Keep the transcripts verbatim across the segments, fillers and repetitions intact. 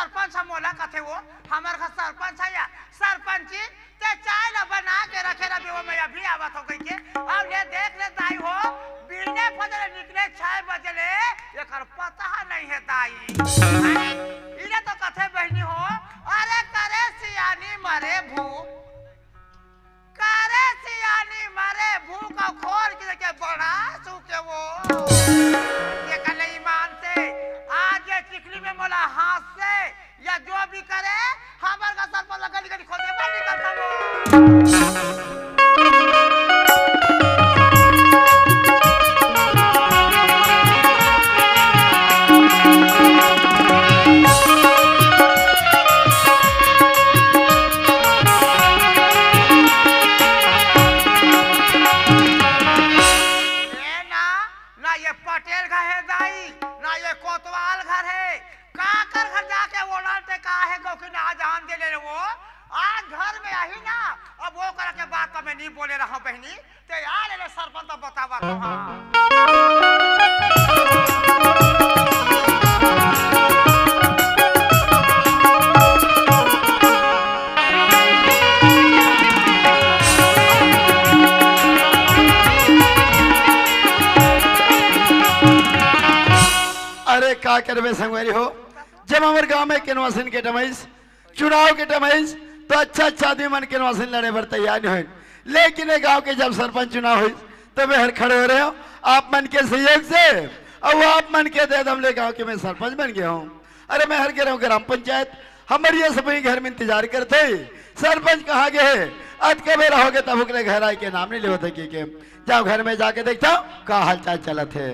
सरपंच ह मोला कथे वो, हमर घर सरपंच है या सरपंची, ते चाय ला बना के रखे रह वो, मैं अभी आवत हो कहिके। अब ले देख ले दाई हो, बिने फजले निकले छह बजे ले, एकर पता नहीं है दाई। इने तो कथे बहिनी हो, अरे करे सियानी मरे भू, करे सियानी मरे भूख अउ खोर के लेके बड़ा सूखे वो। ये कल ईमान से आज ये चिखली में मोला हाथ से या जो भी करे, हमर का सर पर गली गली खोदे बर निकलता वो। ए ना, ना ये पटेल घर है दाई, ना ये कोतवाल घर है। काकर घर जाके ओनर ते का है गो कि ना जान दे ले वो। आज घर में आही ना, अब वो करा के बात तो मैं नहीं बोले रहा बहिनी। ते आ ले, ले सरपंच तो बतावा तो हाँ। अरे का करबे संगवारी हो, जब हमर गांव में किनवासिन के डमइस, चुनाव के डमइस, तो अच्छा अच्छा आदमी मन किनवासिन लड़े बर तैयार नहीं होय। लेकिन ये गांव के जब सरपंच चुनाव होइस, तो मैं हर खड़े हो रहे हो, आप मन के सहयोग से, और वो आप मन के दे दम ले गांव के मैं सरपंच बन गया हूँ। अरे मैं हर गे रहे हूँ ग्राम पंचायत, हमर ये सभी घर में इंतजार करते ही सरपंच कहाँ गए है, अतका बेरा होगे तब ओकरे घर आए के नाम नहीं लेवत है के, के। जाओ घर में जाके देखता हूँ का हाल चाल चलत है।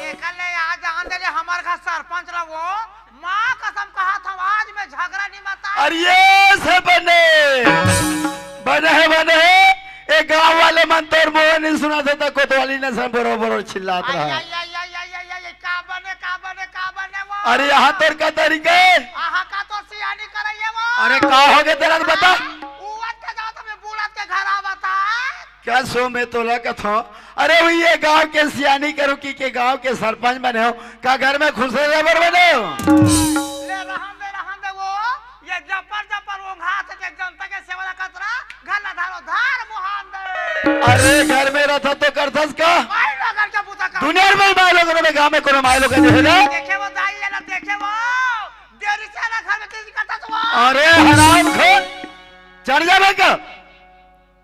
एकर ले आ जान दे रे, हमर घर सरपंच ला वो, माँ कसम कहा था, आज मैं झगड़ा नहीं मता। अरे ये से बने, बने है, बने है। ए गांव वाले मन तोर मुंह नहीं सुना देता, कोतवाली ने सब बरोबर चिल्लात अरे, रहा। आई, आई, आई, आई, आई, आई, आई, का बने, का बने, का बने वो? अरे यहाँ तोर का तरीका है? आहा का तो सियानी करैया वो। अरे का हो गया तेरा बता? हाँ, उवत के जाओ तो मैं बूढ़त के घर आवता। क्या सो मैं तोला कथो? अरे वो ये गांव के सियानी करो कि के गांव के सरपंच बने हो, का घर में घुसे रबर बने हो? ले रहन दे, रहन दे वो, ये जपर जपर ओंघात के जनता के सेवा ला कतरा, घर ला धारो धार मुहान दे। अरे घर में रहता तो करथस का? माई लोगन के बूता का। दुनिया में माई लोगन में गांव में कोनो माई लोगन जे है ना? देखे वो दाई ये ना देखे वो, देरी से ना घर में तेजी करता तो वो। अरे हराम खोर, चढ़ जाबे का?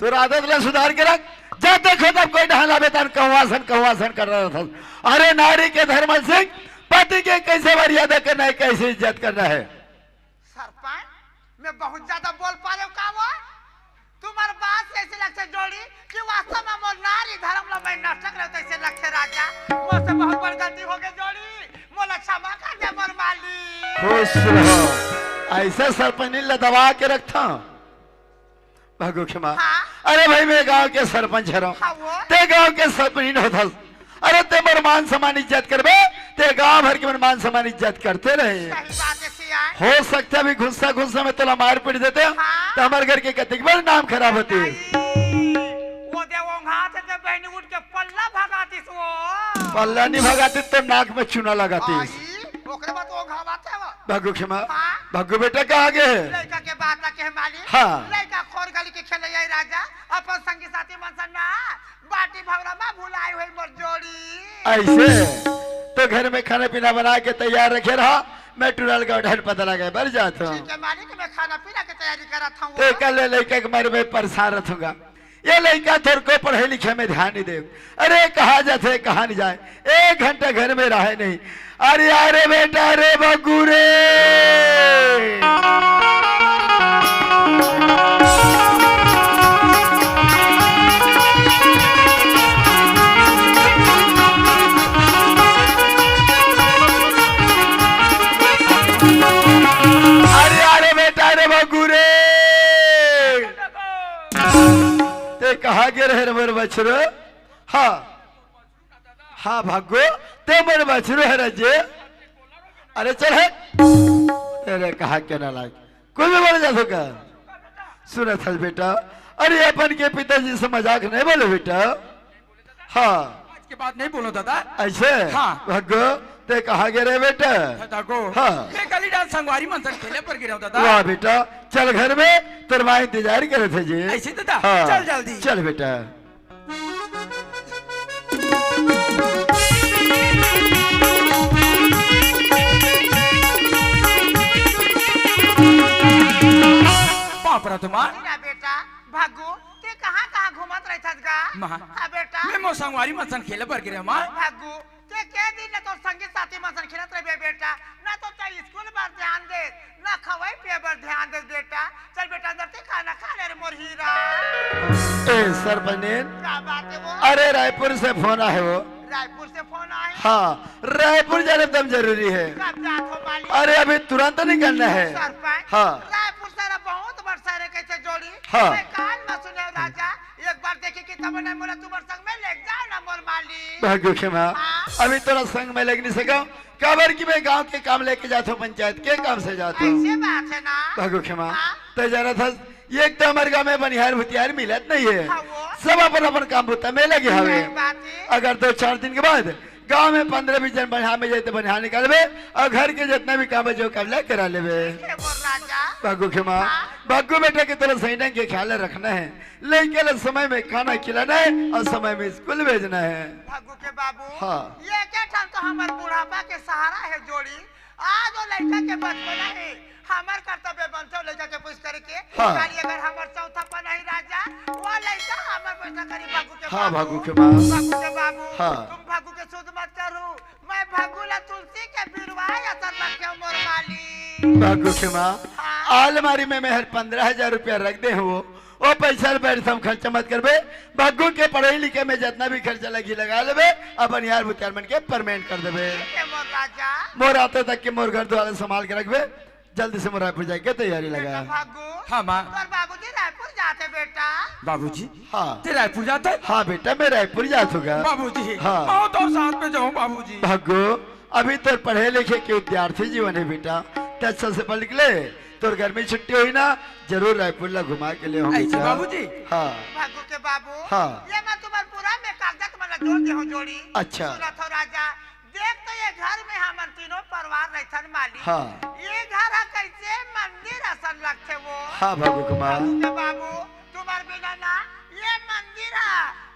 तोर आदत ला सुधार के रख। जब देखो तब कोई डहान आबे तन कौवा सन, कौवा सन कर रहा था। अरे नारी के धर्म सिंह, पति के कैसे मर्यादा करना है, कैसे इज्जत करना है। सरपंच, मैं बहुत ज्यादा बोल पा रहे हूँ का वो? तुम्हार बात से ऐसे लगते जोड़ी कि वास्तव में मोर नारी धर्म ला मैं नष्ट कर रहे हूँ, तो ऐसे लगते राजा, मोर से बहुत बड़ गलती हो गई जोड़ी, मोला क्षमा कर दे मोर मालिक। खुश रहो, ऐसा सरपंच ला दबा के रखता। भागो क्षमा। हाँ। अरे भाई, मैं गांव के सरपंच हरव। हाँ, वो। ते गांव के सरपंच होथस। अरे ते मोर मान सम्मान इज्जत करबे, ते गांव भर के मोर मान सम्मान इज्जत करते रहे। सही बात है सियान। हो सकता है अभी गुस्सा गुस्सा में तोला मार पीट देते हो, हाँ। तो हमारे घर के कतिक बड़ नाम खराब होती। आई, वो दे ओंघात हे ते बहनी उठ के पल्ला भगातीस वो। पल्ला नहीं भगातीस तो नाक में चूना लगातीस। आई, ओकरे बाद ओंघावत हे वो। भागो क्षमा। हाँ। भागो बेटा कहाँ गए? लड़का के बात ला कहे मालिक। हाँ। लड़का खोर गली के खेले आई राजा, अपन संगी साथी मन संग ना बाटी भवरा में भुलाई हुई मोर जोड़ी। ऐसे तो घर में खाना पीना बना के तैयार रखे रहा, मैं टुरल का ढेर पता लगा बर जाता हूँ। ठीक है मालिक, मैं खाना पीना के तैयारी करत हूँ। ते कल ले लड़का के मारे मैं परेशान रहूंगा। ये लड़का तोर को पढ़े लिखे में ध्यान नहीं दे। अरे कहाँ जाते कहाँ नहीं जाए, एक घंटा घर में रहे नहीं। अरे अरे बेटा, अरे बग्गू रे। कहाँ गे रहे रे मोर बछरू? हाँ, हाँ भागो, ते मोर बछरू हरे जे। अरे चल हट। तेरे कहा के नालायक, कोई भी बोल जा सका। सुनत हस बेटा, अरे अपन के पिताजी से मजाक नहीं बोलो बेटा। हाँ। आज के बाद नहीं बोलो दादा। ऐसे? हाँ। भागो, ते कहाँ गे रहे बेटा? दादा को। हाँ। मैं गली डांस संगवारी मन संग खेले बर गे रहेंव दादा। वाह बेटा, चल घर में, तोर माँ इंतजार करत हे जी। ऐसे दादा? हाँ। चल जल्दी। चल बेटा। बाप रे तुम्हार। अरे बेटा, भागू, ते कहाँ कहाँ घूमत रहिथस गा? माँ। हाँ बेटा। मैं मोर संगवारी मन संग खेले बर गे रहेंव माँ। भागू, ते के दिन ले तोर संगी साथी मन संग खेलत रहिबे बेटा, ना तो ते स्कूल बर ध्यान दे, ना खवई पिए बर ध्यान दे बेटा। चल बेटा, अंदर ते खाना खा ले रे मोर हीरा। ए सरपंच। का बात हे वो? अरे रायपुर से फोन आहे वो। रायपुर से फोन आहे? हाँ, रायपुर जाना एकदम जरूरी हे। कब जात हो मालिक? अरे अभी तुरंत निकलना हे। सरपंच, हाँ। रायपुर सारा बहुत बड़ शहर हे, कैसे जोड़ी? हाँ। मैं कान में सुने राजा, एक बार देखे कि तब नहीं बोला तुम्हारे संग में ले जाओ ना मोर मालिक। भागू के माँ, हाँ? अभी तोला संग में लेग नहीं सकंव, काबर कि मैं गांव के काम लेके जात हंव, पंचायत के काम से जात हंव। ऐसे बात हे ना? भागू के माँ, हाँ? ते जानत हस, एक तो हमर गांव में बनिहार भुतिहार मिलत नहीं हे। हाँ वो? सब अपन अपन काम बुता में लगे हवे। सही बात हे। अगर दो चार दिन के बाद गांव में पंद्रह बीस झन बनिहार मिल जाही त बनिहार निकालबे अउ घर के जितना भी काम हे जो काम ला करा लेबे। ए मोर राजा। भागू के माँ, हाँ? भागू बेटा के तोला सही ढंग के ख्याल रखना हे। लइका ला समय में खाना खिलाना हे अउ समय में स्कूल भेजना हे। भागू के बाबू, हाँ। ये के ठन तो हमर बुढ़ापा के सहारा हे जोड़ी। आज वो लइका के बचपना हे, हमर कर्तव्य बनथे वो लइका के पूछ करे के। हाँ। काली अगर हमर चौथा पन आही राजा, वो लइका हमर पैसा करी भागू के हाँ, बाबू। भागू के माँ। भागू के बाबू, हाँ। तुम भागू के शुद्ध मत करू, मैं भागू ला तुलसी के बिरवा असन रखे मोर मालिक। भागू के माँ, हाँ। आलमारी में मैं हर पंद्रह हजार रुपया रख दे हंव, वो पैसा ल बैठ हम खर्चा मत करबे। भागू के पढ़ाई लिखाई में जितना भी खर्चा लगही लगा लेबे, अपन यार भुतियार मन के permanent कर देबे। ठीक हे मोर राजा। मोर आते तक के मोर घर दुआर संभाल के रखबे। जल्दी से मोर रायपुर जाए के तैयारी लगा। बेटा भागू। हाँ माँ। तोर बाबूजी रायपुर जाथे बेटा। बाबूजी? हाँ। ते रायपुर जाथे? हाँ बेटा, मैं रायपुर जात हंव गा। बाबूजी, हाँ। मैं तोर साथ में जाहूँ बाबूजी। भागू, अभी तोर पढ़े लिखे के विद्यार्थी जीवन हे बेटा, ते अच्छा से पढ़ लिख ले, तोर गर्मी छुट्टी होही ना, जरूर रायपुर ला घुमा के ले आहूँ ऐसे बेटा। बाबूजी? हाँ। भागू के बाबू, हाँ। ये मैं तुम्हार पूरा में कागजात मन ला जोड़ दे हंव जोड़ी। अच्छा। सुनत हो राजा, देख तो ये घर में हमन तीनों परिवार रहिथन मालिक। हाँ। ये घर ह कैसे मंदिर असन लगथे वो। हाँ भागू के माँ। भागू के बाबू, तुम्हार बिना ना ये मंदिर ह,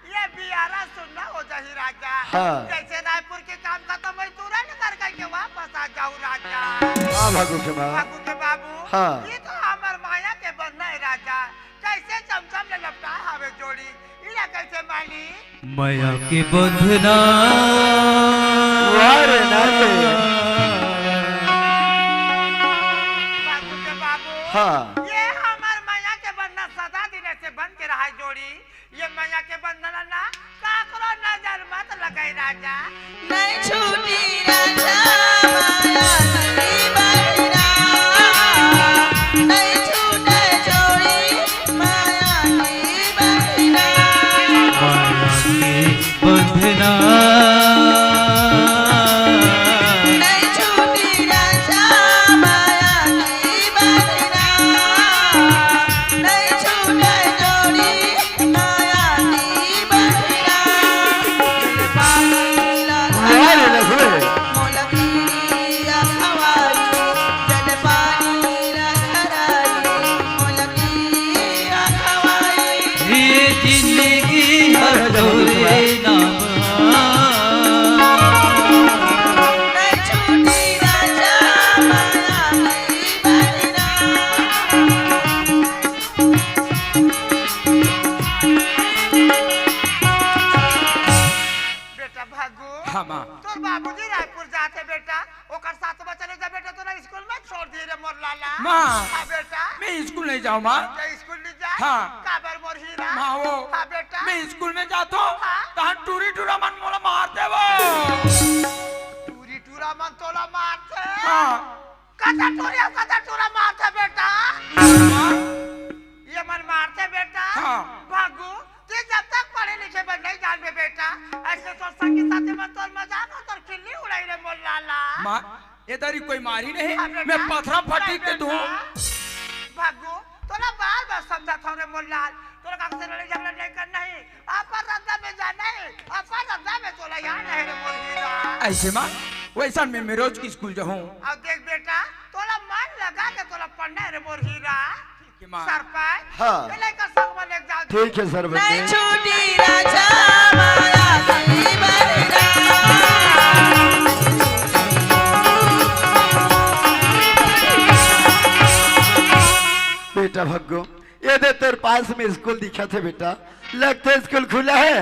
ये बियारा सुन्ना हो जाही राजा। हाँ। जैसे रायपुर के काम खतम होही, तुरंत घर कहिके वापस आ जाहूँ राजा। हाँ भागू के माँ। भागू के बाबू, हाँ। ये तो हमर माया के बंधना हे राजा, कैसे चमचम ले लपटाए हवे जोड़ी, इला कैसे मानी? मया के बंधना। वाह रे, ना रे। बाबू के बाबू। हाँ। ये हमर मया के बंधना सदा दिन ऐसे बन के रहा जोड़ी। ये मया के बंधना ना काकरो नजर मत लगाई राजा। नहीं छूटी राजा माया नहीं बहिरा। नहीं छूटे जोड़ी माया नहीं बहिरा। माया के बंधना। नहीं छूटी राजा माया नहीं बहिरा। नहीं छूटे जोड़ी माया नहीं बहिरा। वाह रे, ना सुने। ये जिंदगी हर तोरे नाम। बेटा भागू, हाँ, माँ। तोर बाबूजी रायपुर जाथे बेटा, ओकर साथ में चले जा बेटा, तोला स्कूल में छोड़ दिए रे मोर लाला। माँ। हाँ बेटा। मैं स्कूल नहीं जाहूँ, माँ। ते स्कूल नहीं जा? हाँ। काबर मोर हीरा? माँ वो। हाँ बेटा। मैं स्कूल में जात हूँ, हाँ। तहाँ टूरी टूरा मन मोला मार देवो। टूरी टूरा मन तोला मारथे? हाँ। कता टूरी अउ कता टूरा मारथे बेटा? माँ। ये मन मारथे बेटा? हाँ। भागू, ते से बन नहीं जान बे बेटा। ऐसे तो संगी साथी मन तोर मजाक अउ तोर खिल्ली उड़ाई रे मोर लाला। माँ, ए दरी कोई मारी नहीं, अबे मैं ना, पथरा फटी के दूँ। भग्गू, तोला बार बार समझाथंव रे मोर लाल, तोला काकरो से लड़ाई झगड़ा नहीं करना हे। अपन रद्दा में जाना हे, अपन रद्दा में तोला यहाँ नहीं रे मोर हीरा। ऐसे माँ, वैसा में मैं रोज की स्कूल जाहूँ। अउ देख बेटा, तोला मन लगा के तोला पढ़ना हे रे मोर हीरा। ठीक हे माँ। सरपंच, हाँ। ये लइका संग में लेके जाओ। ठीक हे सरपंच। नहीं छूटी राजा माया की बरगा। बेटा भग्गू, ये दे तोर पास में स्कूल दिखत हे बेटा, लगथे स्कूल खुला हे,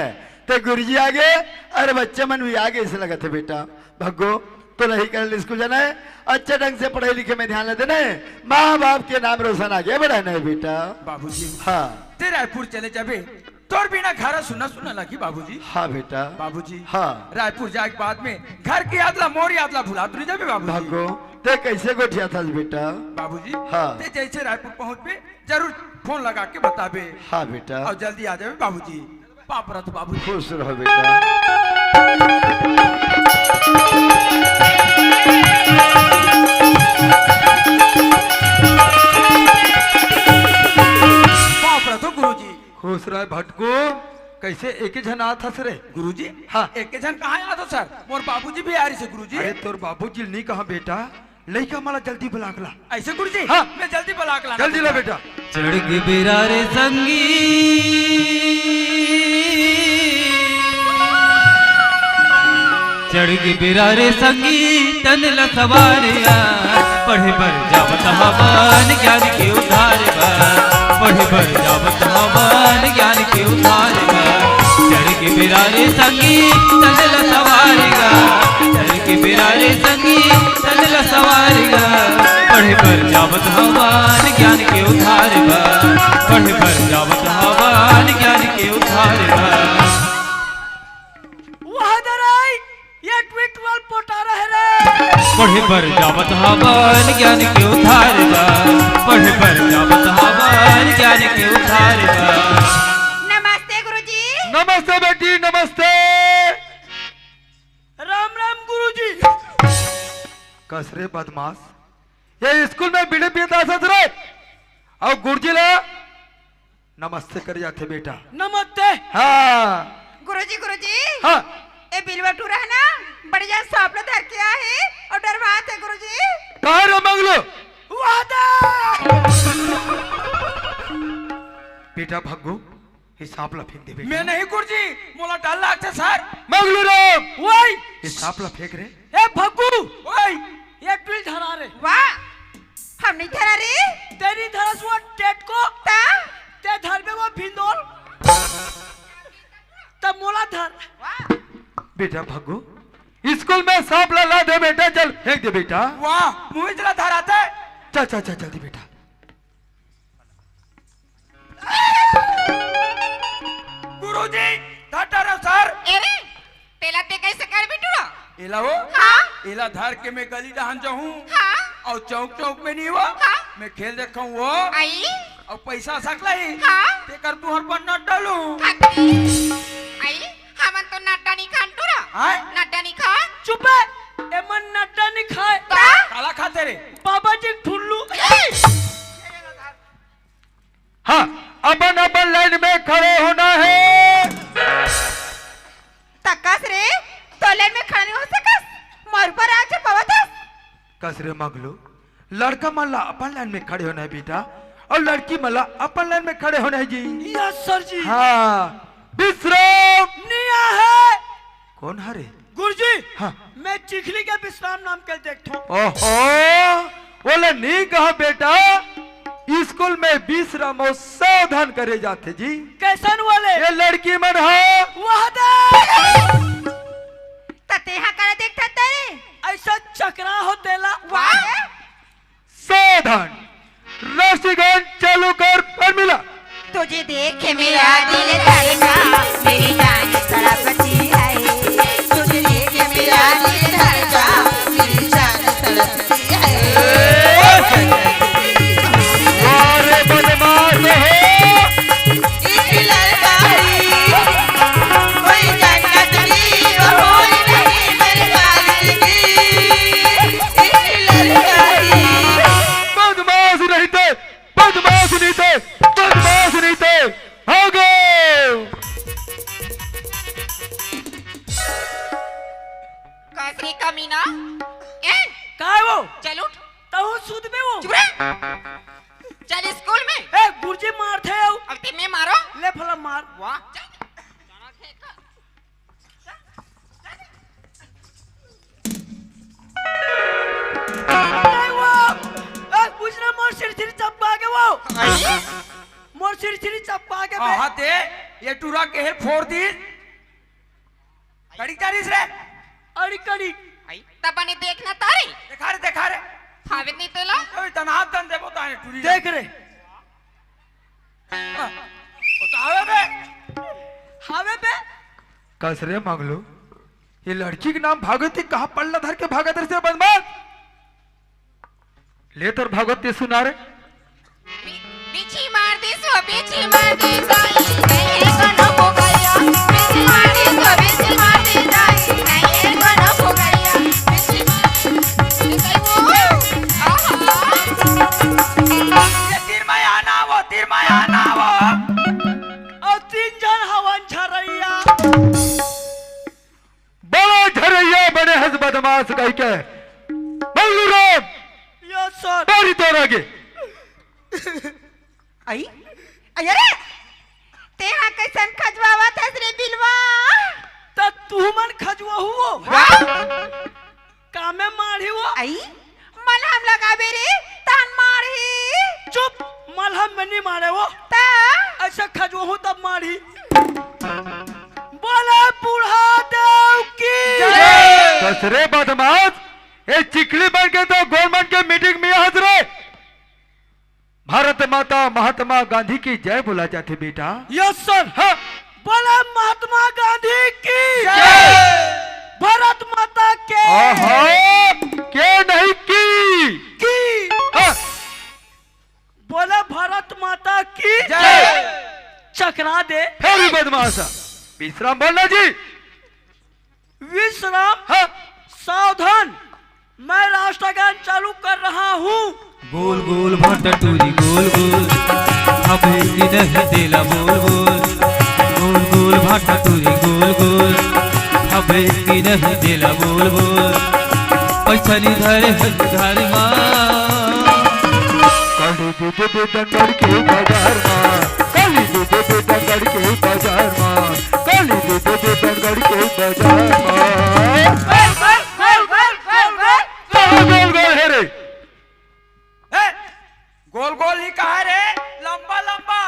ते गुरुजी आगे, अरे बच्चे मन भी आगे, अइसे लगत हे बेटा। भग्गू, तोला ही करल स्कूल जाना हे, अच्छा ढंग से पढ़ाई लिखे में ध्यान ला देना हे, माँ बाप के नाम रोशन आगे बढ़ाना हे बेटा। बाबूजी, हाँ। ते रायपुर चले जाबे, तोर बिना घर सुन्ना सुन्ना लगही बाबूजी। हाँ बेटा। बाबूजी, हाँ। रायपुर जाए के बाद में घर के याद ला, मोर याद ला भुला तो नहीं जाबे बाबूजी। भग्गू, ते कैसे गोठियाथस बेटा? बाबूजी, हाँ। ते जैसे रायपुर पहुँचबे, जरूर फोन लगा के बताबे। हाँ बेटा। अउ जल्दी आ जाबे बाबूजी। पाँव परत हंव बाबूजी। खुश रहो बेटा। पाँव परत हंव गुरुजी। खुश रह भटकू। कैसे एके झन आत हस रे? गुरुजी, हाँ। एके झन कहाँ आत हंव सर? मोर बाबूजी भी आए रहिसे गुरुजी। अरे तोर बाबूजी ल नहीं कहा बेटा, लइका मन ला जल्दी बला के ला। ऐसे गुरुजी? हाँ। मैं जल्दी बला के लाना जल्दी ला बेटा। चढ़ गे बेरा रे संगी, चढ़ गे बेरा रे संगी, तन ल सवार आ। पढ़े बर जावत हवन ज्ञान के उधार बर, पढ़े बर जावत हवन ज्ञान के उधार बर। चढ़ गे बेरा रे संगी, तन ल सवार आ। चढ़ गे बेरा रे संगी, तन ल सवार आ। पढ़े बर जावत हवन ज्ञान के उधार बर, पढ़े बर जावत हवन ज्ञान के उधार बर। वाह दराई, ये ट्वीट वाल पोटा रहे रे। पढ़े बर जावत हवन ज्ञान के उधार बर, पढ़े बर जावत हवन ज्ञान के उधार बर। नमस्ते गुरुजी। नमस्ते बेटी, नमस्ते। राम राम गुरुजी। कस रे बदमाश, ये स्कूल में बीड़ी पीत हस रे, अउ गुरुजी ला नमस्ते करे जाथे बेटा। नमस्ते। हाँ। गुरुजी, गुरुजी। हाँ। ए बिलवा टूरा हे ना, बढ़िया सांप ला धर के आए हे अउ डरवाथे गुरुजी। कहाँ रे मंगलू? वादा। बेटा भग्गू, ये सांप ला फेंक दे बेटा। मैं नहीं गुरुजी, मोला डर लागथे सर। मंगलू राम। वही। ये सांप ला फेंक रे। ए भग्गू। वही। ये ट्वीट धरा रे। वाह, हम नहीं धरा रे। तेरी धरस वो टेट को। ता? ते धरबे वो भिंदोल। तब मोला धर। वाह। बेटा भग्गू, स्कूल में सांप ला ला दे बेटा, चल फेंक दे बेटा। वाह, मुँह इतना धराते। चल, चल, चल, जल्दी बेटा। गुरुजी, धर डरे सर। एरे, तेला ते कैसे कर बिटुआ? एला हो? हाँ। एला धर के मैं गली डहन जाहूँ। हाँ। अउ चौक चौक में नहीं हुआ। हाँ। मैं खेल देखा हूँ वो। आई। अउ पैसा सकला ही। हाँ। तेकर तुहर पर नट डालूँ। खाती। आई, हमन तो नड्डा नहीं खान टूरा। हाँ? नड्डा नहीं खान। चुप है। एमन नड्डा नहीं खाए। ता? काला खाते रे। बाबा जी ठुल्लू। हाँ, अपन अपन लाइन में खड़े होना है। तकस रे, तो लाइन में खड़ा नहीं हो सकस। मोर ऊपर आके पवतस। कस रे मगलू, लड़का मन ला अपन लाइन में खड़े होना है बेटा, अउ लड़की मन ला अपन लाइन में खड़े होना है जी। यस सर जी। हाँ, विश्राम। नहीं है। कौन हरे? गुरुजी, हाँ। मैं चिखली के विश्राम नाम के देखथों। ओहो, ओला नहीं कहा बेटा, स्कूल में विश्राम अउ सावधान करे जाथे जी। कैसन वाले? ये लड़की मन हा। वाह दे। त तेहा करा देखत तेरे? ऐसा चकरा हो तेला। वाह। सावधान, राष्ट्रीय गान चालू कर, परमिला। तुझे देख के मेरा दिल धड़का, मेरी जान तड़पती है। तुझे देख के मेरा दिल धड़का, मेरी जान तड़पती है। अरे बदमाश हो। एक लड़का है। चल स्कूल में। ए, गुरुजी मारथे अउ। अब ते मैं मारो। ले भला मार। वाह। चल। नहीं वो। ए, बुझना मोर सिर सिर चपका के वो। अरे? मोर सिर सिर चपका के बे। हाँ, दे। ये टूरा के हे फोड़ दी। कड़ी चालीस रे। अड़ी कड़ी। आई, तब बने देखना तारी। देखा रे, देखा रे। हावे नहीं तेला। अबे तना हाथ तन देबो ताने टूरी। देख रे। हाँ, ओ तो हावे बे। हावे बे। कस रे मंगलू, ये लड़की के नाम भागवती कहाँ पल्ला धर के भागत रहिसे बदमाश? ले तोर भागवत ते सुना रे। बी-, बीछी मार दे सो, बीछी मार दे सो, ई नहीं है कोनो पुगैया। बीछी मार दे सो, बीछी मार दे सो, ई नहीं है कोनो पुगैया। बीछी मार दे सो, आहा। ये तीर में आना वो, तीर में आना वो। अउ तीन झन हवन झरैया। बड़ा झरैया बने हस बदमाश कहिके। Manglu Ram, yes sir. बारी तोर आगे। आई? अरे! तेहा कइसन खजवावत हस रे बिलवा? त तुमन खजवाहू वो। हाँ? कामे माढ़ी वो। आई? मलहम लगाबे रे, तहन माढ़ी। चुप, मलहम में नहीं माढ़े वो। त? ऐसे खजवाहू तब माढ़ी। बोले बूढ़ा देव की। जय। कस रे बदमाश, ए चिखली बन के तो गोर मन के मीटिंग में हस रे। भारत माता महात्मा गांधी की जय बोला जाथे बेटा। Yes sir. हाँ। बोले महात्मा गांधी की। जय। भारत माता के। आहा, के नहीं की। की। हाँ। बोले भारत माता की। जय। चकरा दे। फिर भी बदमाश। विश्राम बोलना जी। विश्राम। हाँ। सावधान, मैं राष्ट्रगान चालू कर रहा हूँ। गोल गोल भाटा टूरी गोल गोल, हबे कि नहीं देला बोल बोल। गोल गोल भाटा टूरी गोल गोल, हबे कि नहीं देला बोल बोल। पैसा नी धरे हस घर मा। काली दे दे दे डंगर के बाजार मा, काली दे दे दे डंगर के बाजार मा, काली दे दे दे डंगर के बाजार मा। गोल, गोल, गोल, गोल, गोल, गोल। कहाँ गोल गोल हे रे? ए, गोल गोल ही कहा रे, लंबा लंबा।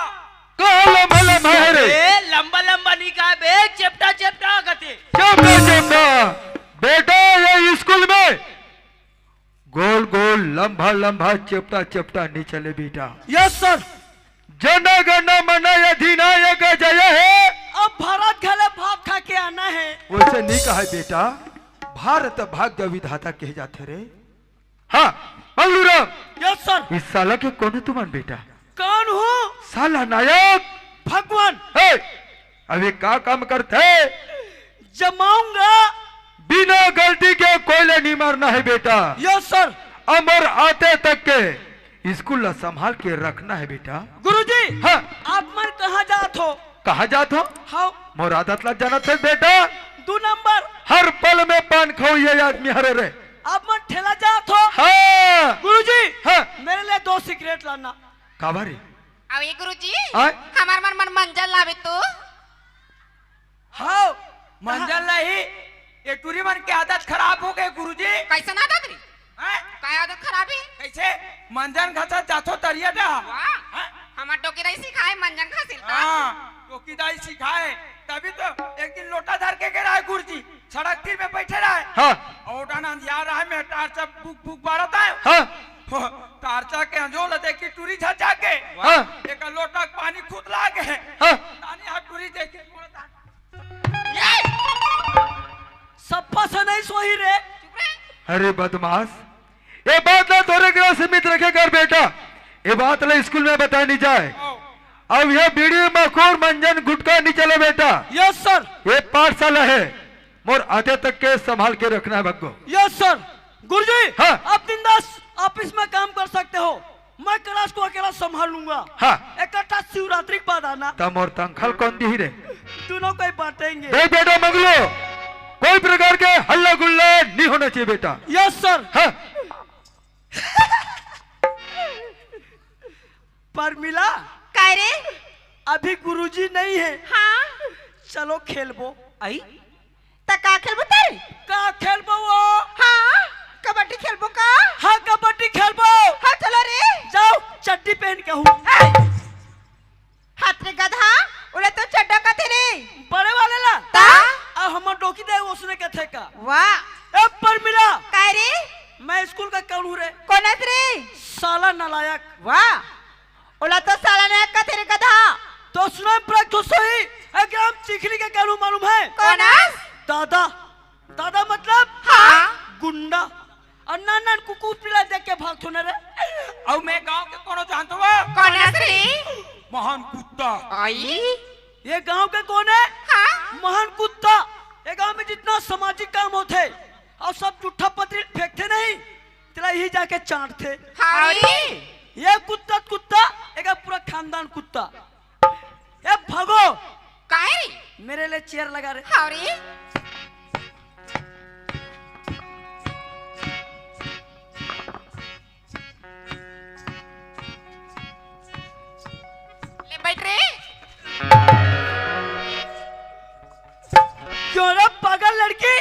कहाँ लंबा लंबा हे रे? ए, लंबा लंबा नहीं कहा बे, चेपटा चेपटा कहते। चेपटा चेपटा। बेटा, ये स्कूल में गोल गोल, लंबा लंबा, चेपटा चेपटा नहीं चले बेटा। Yes sir. जन गण मन अधिनायक जय हे। अब भारत घले भात खा के आना हे। वैसे नहीं कहा बेटा, भारत भाग्य विधाता कहे जाथे रे। हाँ, मंगलू राम। Yes sir. इस साला के कौन हे तुमन बेटा? कौन हूँ? साला नायक। भगवान। हे, अभी का काम करथे? जमाऊंगा। बिना गलती के कोई ले नहीं मारना हे बेटा। Yes sir. अउ मोर आते तक के स्कूल ला संभाल के रखना हे बेटा। गुरुजी, हाँ। आप मन कहाँ जात हो? कहाँ जात हो? हाँ। मोर आदत ला जानत हस बेटा। दू नंबर। हर पल में पान खाऊ ये आदमी हरे रे। आप मन ठेला जात हो? हाँ। गुरुजी, हाँ। मेरे लिए दो सिगरेट लाना। काबर रे? अबे गुरुजी, आय? हमर मन मन मंजन लाबे तो। हाँ, मंजन नहीं, ये टूरी मन के आदत खराब हो गए गुरुजी। कैसन आदत रे? हैं? काय आदत खराब हे? कैसे? मंजन घसत जाथो तरिया डा। वाह, हैं? हमर टोकी दाई सिखाए मंजन घसिल त। हाँ, टोकी दाई सिखाए, तभी तो एक दिन लोटा धर के गे रहे गुरुजी, सड़क तीर में बैठे रहे। हाँ। अउ ओटन अंधियार रहे, में टार्च बुक बुक बारत हे। हाँ। टार्चा के अंजोर ल देखी टूरी झचा के। हाँ। एक लोटा के पानी खुद लागे। हाँ। तानी हाथ टूरी देखे। सप्पा से नहीं सोही रे। अरे बदमाश, ये बात ला तोरे करा सीमित रखे कर बेटा, ये बात ला स्कूल में बताए नहीं जाए। अब ये बीड़ी मखोर मंजन गुटखा नहीं चले बेटा। Yes sir. ये पाठशाला हे, मोर आते तक के संभाल के रखना हे बग्गो। Yes sir. गुरुजी, हाँ। आप बिंदास ऑफिस में काम कर सकते हो, मैं क्लास को अकेला संभाल लूंगा। हाँ। इकट्ठा शिवरात्रि के बाद आना। त मोर तंखल कौन दी रे? दोनों को ही बांटेंगे। देख बेटा मंगलू, कोई प्रकार के हल्ला गुल्ला नहीं होना चाहिए बेटा। Yes sir. हाँ। परमिला, काय रे? अभी गुरुजी नहीं है। हाँ। चलो खेलबो। आई? त का खेलबो तेरे? का खेलबो वो? हाँ, कबड्डी खेलबो का? हाँ, कबड्डी खेलबो। हाँ, चलो रे। जाओ, चड्डी पहन के हूँ। ए! हाथ रे गधा, ओला तो चड्डा कथे रे। बड़े वाले ला? ता? अब हमर डोकी दे उसने कथे का। वाह। ए परमिला। काय रे? मैं स्कूल का कौन हूँ रे? कोन हस रे? साला नालायक। वाह। ओला तो साला नालायक कथे रे गधा। तो सुना प्रख्यात सही, ए ग्राम चिखली के कौन हूँ मालूम है? कोन हस? दादा। दादा मतलब? हाँ। गुंडा। अउ नान नान कुकुर पिला देख के भागथो न रे। अउ मैं गांव के कोनो जानथो वो? कोन हस रे? महान कुत्ता। आई? ये गांव के कोन है? हाँ। महान कुत्ता। ये गांव में जितना सामाजिक काम होथे अउ सब जुट्ठा पतरी फेंकथे नहीं, तेला इही जाके चांटथे। हाँ रे। ये कुत्ता कुत्ता, एकर पूरा खानदान कुत्ता। ए भागो। काय रे? मेरे लिए चेयर लगा रे। हाँ रे। ले बैठ रे। क्यों रे पागल लड़की?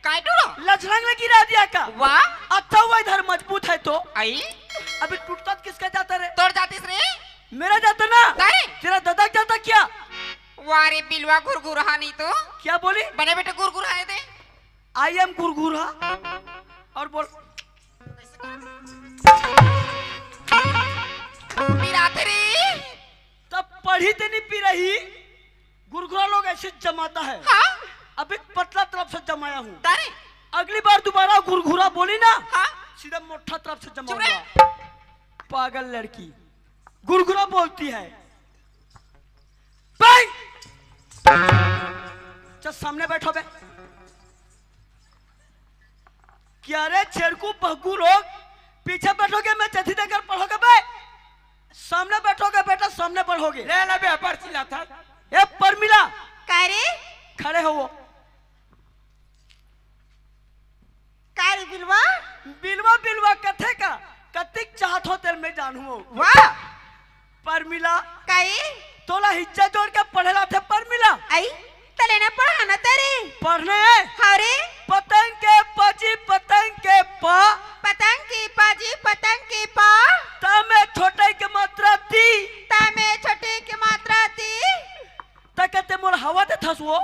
काय टूरो? लछलंग लगी रह दिया का? वाह। अच्छा हुआ इधर मजबूत है तो। आई? अभी टूटता तो किसका जाता रे? तोर जातिस रे। मेरा जाता ना? तारे? तेरा दादा जाता क्या? वाह रे बिलवा घुरघुरहा नहीं तो। क्या बोली? बने बेटे घुरघुरहा है दे। I am घुरघुरहा। और बोल। पिरात रे। तब पढ़ी ते नहीं पी रही। घुरघुरहा लोग ऐसे जमाता है। हाँ? अभी पतला तरफ से जमाया हूँ। तारे? अगली बार दोबारा घुरघुरहा बोली ना, हाँ? सीधा मोटा तरफ से चुप रे। जमाऊंगा। पागल लड़की, घुरघुरहा बोलती है। बे! चल सामने बैठो बे। क्या रे छेड़कू बहकू लोग, पीछे बैठोगे, मैं चथी देकर पढ़ोगे बे? सामने बैठोगे बेटा, सामने पढ़ोगे। ले ना बे, पर्ची ला था। ए परमिला। काय रे? खड़े हो वो। काय रे बिलवा? बिलवा, बिलवा कथे का? कतिक चाहत हो तेल में जानू। वाह। परमिला। काय? तोला हिज्जा जोड़ के पढ़े ला थे परमिला। आई? तले ना पढ़ाना तेरे। पढ़ने है? हाँ रे। पतंग के पाजी, पतंग के पा। पतंग के पाजी, पतंग के पा। ता में छोटे के मात्रा ती। ता में छोटे के मात्रा ती। ता कहते मोर हवा दे थस वो।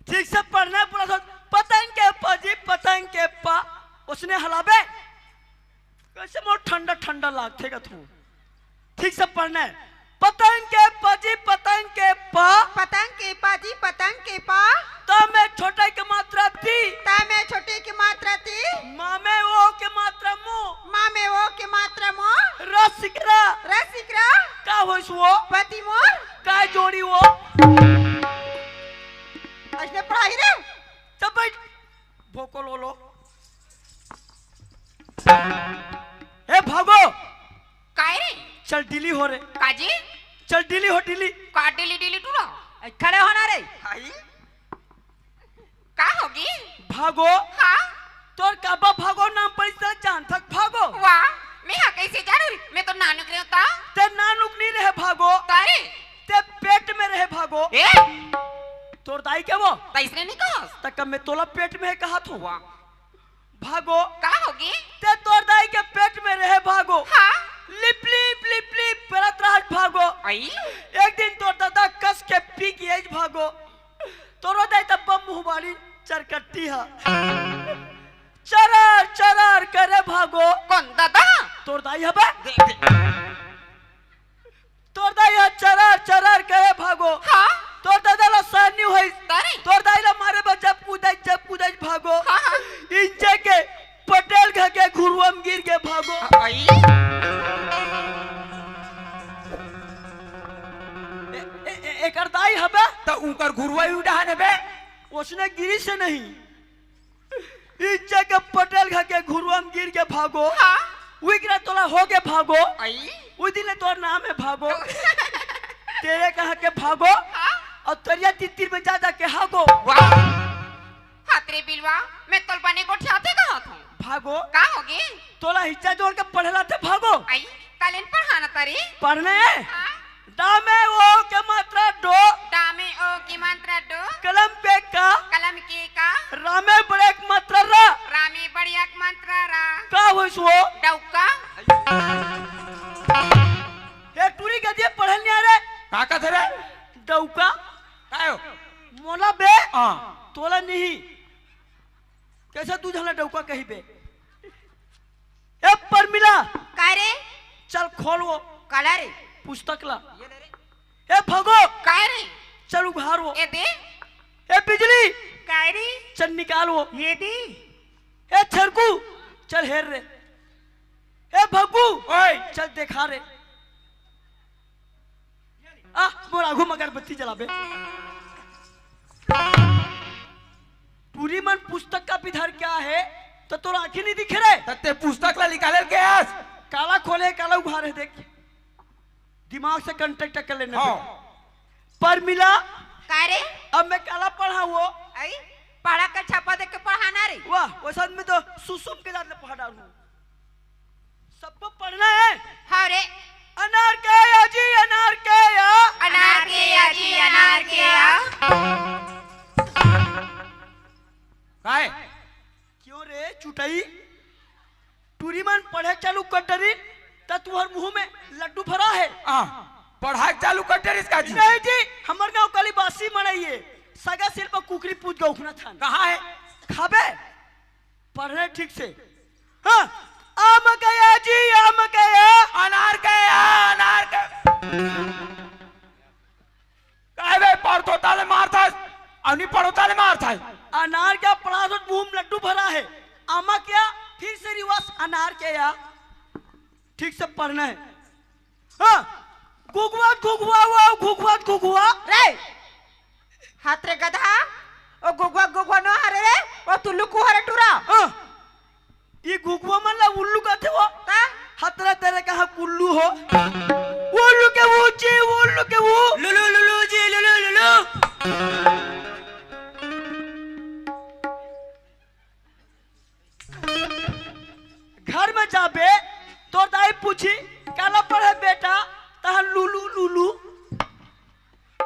ठीक से पढ़ना है पूरा सोच। पतंग के पाजी, पतंग के पा। उसने हलाबे। कैसे मोर ठंडा ठंडा लागथे का तू? ठीक से पढ़ना है। पतंग के पाजी, पतंग के पा। पतंग के पाजी, पतंग के पा। ता में छोटे के मात्रा ती। ता में छोटे के मात्रा ती। मा में ओ के मात्रा मो। मा में ओ के मात्रा मो। रसिकरा। रसिकरा। का होइस वो? पति मोर। का जोड़ी वो? अइसने पढ़ाही रे। चुप बैठ। भोको लो लो। ए भागो। काय रे? चल डिली हो रे। काजी? चल डिली हो डिली। का डिली डिली टूरा? ए, खड़े होना रे। हाई। का होगी? भागो। हाँ? तोर काबा भागो नाम पड़ी सर जान थक भागो। वाह, मैं हा कैसे जानू रे? मैं तो नानुक रहे होता। ते नानुक नहीं रहे भागो। तारे? ते पेट में रहे भागो। ए? तोर दाई के वो? तैसने नहीं कहो। तक मैं तोला पेट में है कहा थो। वाह। भागो। का होगी? ते तोर दाई के पेट में रहे भागो। हाँ। लिप लिप लिप लिप परत रहत भागो। आई? एक दिन तोर दादा कस के पी के आई भागो। तोरो दाई तब बम मुहबारी चरकट्टी हा। चरार चरार करे भागो। कौन दादा? तोर दाई हबे? दे, दे। तोर दाई हा चरार चरार करे भागो। हाँ। तोर दादा ला सानी होई। तारी। तोर दाई ला मारे बा जब कूदाई जब कूदाई भागो। हाँ, हाँ। इंजे के पटेल घर के घुरुआ में गिर के भागो। आई। ए, ए, ए, एकर दाई हबे? त उनकर घुरुआ ही उड़ान हबे। उसने गिरी से नहीं। इंजे के पटेल घर के घुरुआ में गिर के भागो। हाँ। उइकरा तोला हो के भागो। आई। उइ दिन ले तोर नाम है भागो। तेरे कहाँ के भागो। हाँ। और तरिया तितिर में जा जा के हागो। वाह। हाथ रे बिलवा, मैं तोल बने गोठियाथे कहा था। भागो। का होगे? तोला हिच्चा जोड़ के पढ़े ला थे, भागो। आई, कालेन पढ़ाना तारी? पढ़ने? हाँ। डा में ओ के मात्रा डो। डा में ओ के मात्रा डो। कलम के का। कलम के का। रा में बड़े के मात्रा रा। रा में बड़े के मात्रा रा। का होइस वो? डौका। ए टूरी गदिया पढ़ल नहीं आ रे। का कहत हे रे? डौका। काय हो? मोला बे। हाँ। तोला नहीं। कैसे दू झन ला डौका कहिबे? ए परमिला। काय रे? चल खोल वो। काला रे? पुस्तक ला। ए भगो। काय रे? चल उघार वो। ए दे। ए बिजली। काय रे? चल निकाल वो। ये दे। ए छरकू। चल हेर रे। ए भगू। ओए। चल देखा रे। आ, मोर आघू म अगरबत्ती जलाबे। टूरी मन पुस्तक का बिधर क्या है, तो तोर आँखी नहीं दिखे रे? त ते पुस्तक ला निकाले के आस? काला खोले, काला उघारे, देख। दिमाग से contact कर लेना हाँ। फिर। परमिला। का रे? अब मैं काला पढ़ा वो? आई, पढ़ा के छापा देख के पढ़ाना रे। वाह, वो सब में तो सुसुम के जात ले पढ़ा डालूं। सबको पढ़ना है। हाँ रे। अनार के या जी, अनार के या। अनार के या जी, अनार के या। काय? क्यों रे चुटई? टूरी मन पढ़े चालू कर डरिन, त तुहर मुंह में लड्डू भरा है। आ, पढ़ाई चालू कर डरिस का जी? नहीं जी, हमर गांव काली बासी मनई है। सगा सिर पर कुकरी पूज गौखना थान। कहाँ है? खाबे? पढ़ रहे ठीक से। हाँ, आम गया जी, आम गया। अनार गया, अनार गया। काहे बे, पढ़तो ताले मारथस, अउ नहीं पढ़ो ताले मारथस। अनार क्या पढ़ा तो मुंह में लड्डू भरा है। आमा क्या? फिर से रिवर्स, अनार क्या? ठीक से पढ़ना है। हाँ, घुघुआ, घुघुआ, वो घुघुआ, घुघुआ। रे, हाथ रे गधा, ओ घुघुआ, घुघुआ नो हरे रे, ओ तुल्लू कु हरे टूरा। हाँ, ये घुघुआ मन ला उल्लू कहथे वो। का? हतरा तेरे कहाँ कुल्लू हो। उल्लू के वो जी, उल्लू के वो। लुलु, लुलु जी, लुलु, लुलु। घर में जाबे, तोर दाई पूछी, "काला पढ़े बेटा?" तहां लुलु, लुलु।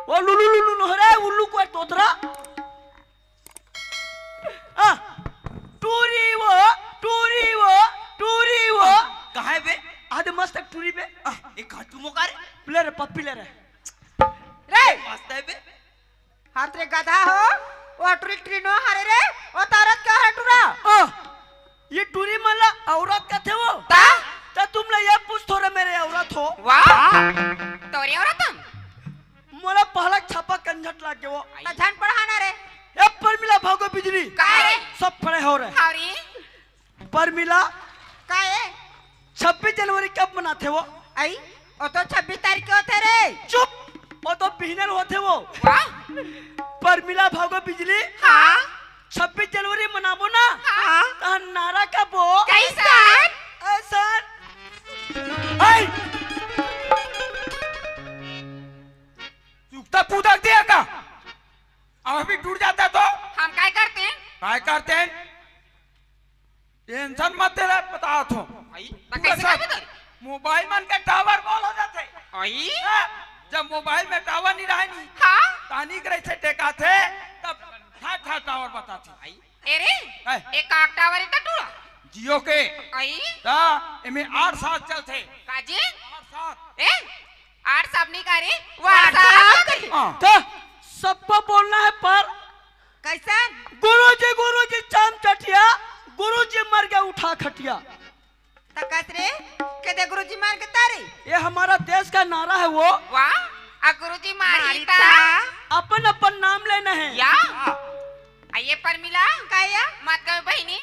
वो लुलु, लुलु नोहरे, उल्लू कोई तोतरा। आ, टूरी वो, टूरी वो, टूरी वो। कहाँ है बे? आदे मस्त टूरी बे। आ, एक घाटू मोका रे। ले रे, पप्पी ले रे। रे। मस्त है बे। हाथ रे गधा हो, ओ टुरी टुरी नो हरे रे, ओ तारत का हरे टुरा। आ, ये टुरी मन ला औरत कथे वो। ता? ता तुम ला ये पूछ थोड़े मेरे औरत हो। वाह। तोरे औरत हम? मोला पहला छापा कंझट लाग गे वो। त झन पढ़ाना रे। ए परमिला भागो बिजली। का रे? सब पढ़े हो रे। हाँ रे। परमिला, का ए? छब्बीस जनवरी कब मनाथे वो? आई, ओ तो छब्बीस तारीख के होथे रे। चुप, ओ तो बिहनर होथे वो। वाह। परमिला भागो बिजली। हाँ। छब्बीस जनवरी मनाबो ना? हाँ। तहन नारा का बो। कैसन? ऐसन। आई। चुकता पूदक दिया का? अब अभी टूट जाता तो? हम काय करते हैं? काय करते हैं? टेंशन मत ले रे, बतात हों। भाई, पूरा कैसे सब कर बता? मोबाइल मन के टावर बोल हो जाथे। आई? हाँ, जब मोबाइल में टावर नहीं रहे नहीं, हाँ? तानी करे से टेकाथे, तब ठा ठा टावर बताथे। आई? ए रे, हैं? एक आक टावर इतना टूरा? जियो के। आई? ता, एमे आठ सात चलथे। काजी? आठ सात। ए? आठ सात नहीं कह रही, वो आठ सात। हाँ। तो सबको बोलना है पर कैसन? गुरुजी, गुरुजी, चाम चटिया, गुरुजी मर गया, उठा खटिया। त कस रे, के दे गुरुजी मर गया तारी? ये हमारा देश का नारा है वो। वाह, आ गुरुजी मारी मारी ता। ता। अपन, अपन नाम लेना है। या? आ ये परमिला? का या? मत कहे बहिनी,